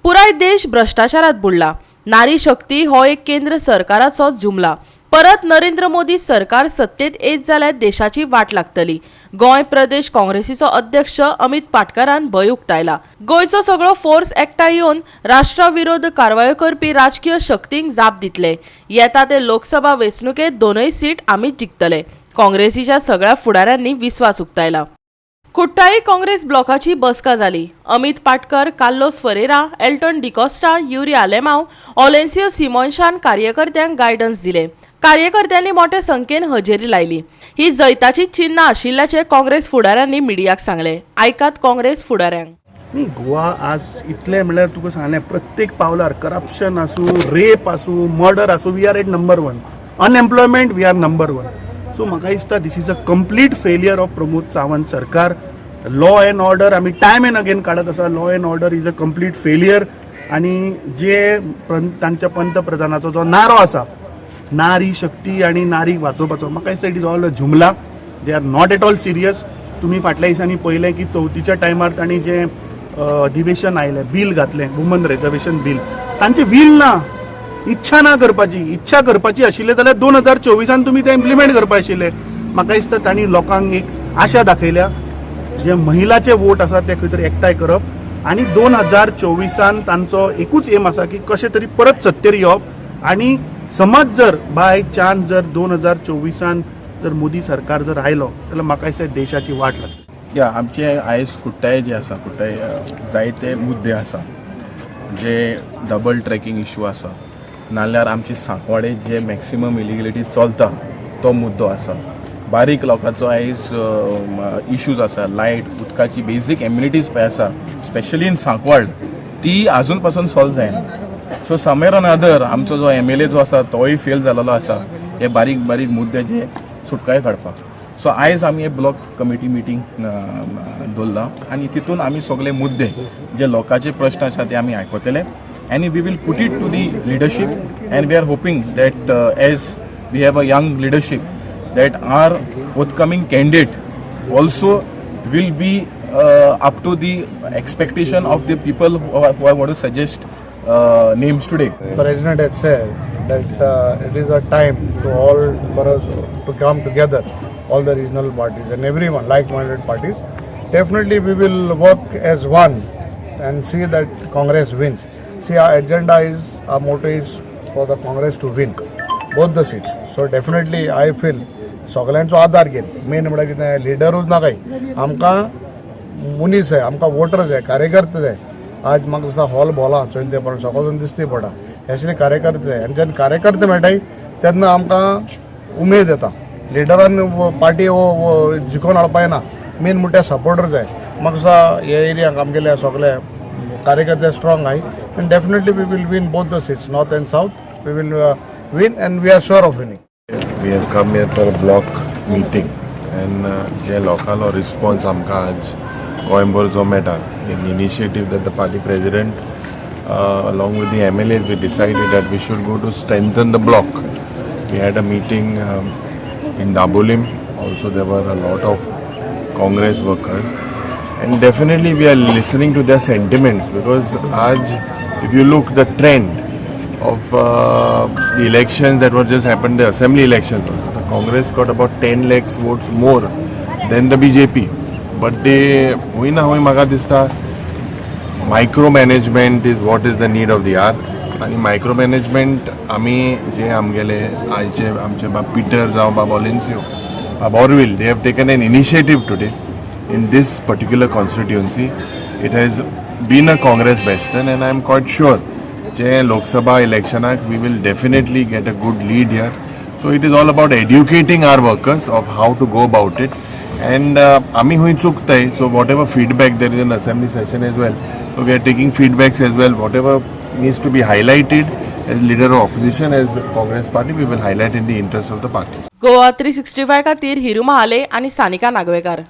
पुराय देश भ्रश्टाचारात बुडला. नारी शक्ती हो एक केंद्र सरकाराचो जुमला. परत नरेंद्र मोदी सरकार सत्तेत येत जाल्यार देशाची वाट लागतली. गोंय प्रदेश काँग्रेसीचो अध्यक्ष अमित पाटकारान भंय उक्तायला. गोंयचो सगळो फोर्स एकठांय येवन राष्ट्राविरोध कारवायो करपी राजकीय शक्तींक जाप दितले. येता ते लोकसभा वेंचणुकेत दोनय सीट आमीच जिखतले. काँग्रेसीच्या सगळ्या फुडाऱ्यांनी विस्वास उक्तायला. कुठ्ठाळी काँग्रेस ब्लॉकाची बसका जाली. अमित पाटकर, कार्लोस फरेरा, एल्टन डिकॉस्टा, युरी आलेमाव, ओलेन्सियो सिमोन्शान कार्यकर्त्यांक गायडन्स दिले. कार्यकर्त्यांनी मोठे संख्येन हजेरी लायली. ही जैताची चिन्ह आशिल्ल्याचे काँग्रेस फुडाऱ्यांनी मिडियाक सांगले. आयकात काँग्रेस फुडाऱ्यांक. न्ही, गोवा आज इतलें म्हणल्यार तुका सांगलें, प्रत्येक पावलार करप्शन आसूं, रेप आसूं, मर्डर आसूं, we are at number one. Unemployment, we are number one. So म्हाका दिसता this is a complete failure of Pramod Sawant सरकार. लॉ अँड ऑर्डर आमी टायम अँड अगेन काडत आसा. Law and order is a complete failure. आनी जे तांच्या पंतप्रधानाचो जो नारो आसा, नारी शक्ती आनी नारीक वाचोवपाचो, म्हाका दिसता it is all a जुमला. They are not at all serious. तुमी फाटल्या दिसांनी पळयलें की चवथीच्या टायमार तांणी जें अधिवेशन आयलें, बील घातलें, वुमन रिजर्वेशन बील. तांची वील ना, इच्छा ना करपाची. इच्छा करपाची आशिल्ले जाल्यार 2024 तुमी तें इम्प्लिमेंट करपा आशिल्ले. म्हाका दिसता तांणी लोकांक एक आशा दाखयल्या, जे महिलाचे वोट आसा ते खंय तरी एकठांय करप आनी 2024 तांचो एकूच एम आसा की कशें तरी परत सत्तेर येवप. आनी समज जर बाय चान्स जर 2024 जर मोदी सरकार जर आयलो जाल्यार म्हाका दिसता देशाची वाट लागतली. या, आमचे आयज कुट्टाळे जे आसा, कुट्टाळे जायते मुद्दे आसा, जे डबल ट्रॅकिंग इशू आसा, नाल्यार आमची सांकवाडे जे मॅक्सिमम इलिगलिटी चलता तो मुद्दो आसा. बारीक लोकांचो आयज इश्यूज आसा. लायट, उदकाची बेजीक एम्युनिटीज पळय आसा, स्पेशली इन सांकवाळ, ती आजून पासून सॉल्व जायना. सो समवेर ऑर अदर आमचो जो एमएलए जो आसा तोय फेल जालेलो आसा हे बारीक बारीक मुद्दे जे सुटकाय काडपाक. सो आयज आमी एक ब्लॉक कमिटी मिटींग दवरला आनी तितून आमी सगळे मुद्दे जे लोकांचे प्रश्न आसा ते आमी आयकतले आनी we will put it to the leadership, and we are hoping that as we have a young leadership, that our forthcoming candidate also will be up to the expectation of the people who I want to suggest names today. President has said that it is a time to all for us to come together, all the regional parties and everyone, like-minded parties. Definitely, we will work as one and see that Congress wins. See, our agenda is, our motto is for the Congress to win both the seats. So definitely, I feel सगळ्यांचो आदार घेवन, main म्हळ्यार कितें, लिडरूच ना काय, आमकां मनीस जाय, आमकां वोटर जाय, कार्यकर्ते जाय. आज म्हाका दिसता हॉल भोला चोयन ते पण सगळो दिसती पडटा. हेसले कार्यकर्ते जाय आनी जेन्ना कार्यकर्ते मेळटाय तेन्ना आमकां उमेद येता. लिडरान पार्टी जिखोवन हाडपा येना, मेन म्हणटा सपोर्टर जाय. म्हाका दिसता हे एरियाक आमगेले सगळे कार्यकर्ते स्ट्रॉंग आहाय आनी definitely we will win both the seats, north and south. We will win and we are sure of winning. We have come here for a block meeting and जे लोकांलो रिस्पॉन्स आमकां आज गोंयभर जो मेळटा, in initiative that the party president along with the MLAs, we decided that we should go to strengthen the block. We had a meeting in Dabolim. Also, there were a lot of Congress workers and definitely we are listening to their sentiments, because आज if you look the trend of the elections that were just happened, the assembly elections, the Congress got about 10 lakhs votes more than the BJP. But they, हुंय ना हुंय म्हाका दिसता micro management is what is the need of the hour. आनी micro management आमी जे आमगेले आयचे आमचे बाब Peter जावं बाब ऑलेन्सियो, बाब Orville, they have taken an initiative today in this particular constituency. It has been a Congress bastion and I am quite sure J Lok Sabha इलेक्शनाक we will definitely get a good lead here. So it is all about educating our workers of how to go about it. And आमी हुंय चुकताय, so whatever feedback there is in assembly session as well, so we are taking feedbacks as well. Whatever needs to be highlighted as leader of opposition, as Congress party, we will highlight in the interest of the party. Goa 365 खातीर हिरू महाले आनी सानिका नागवेकार.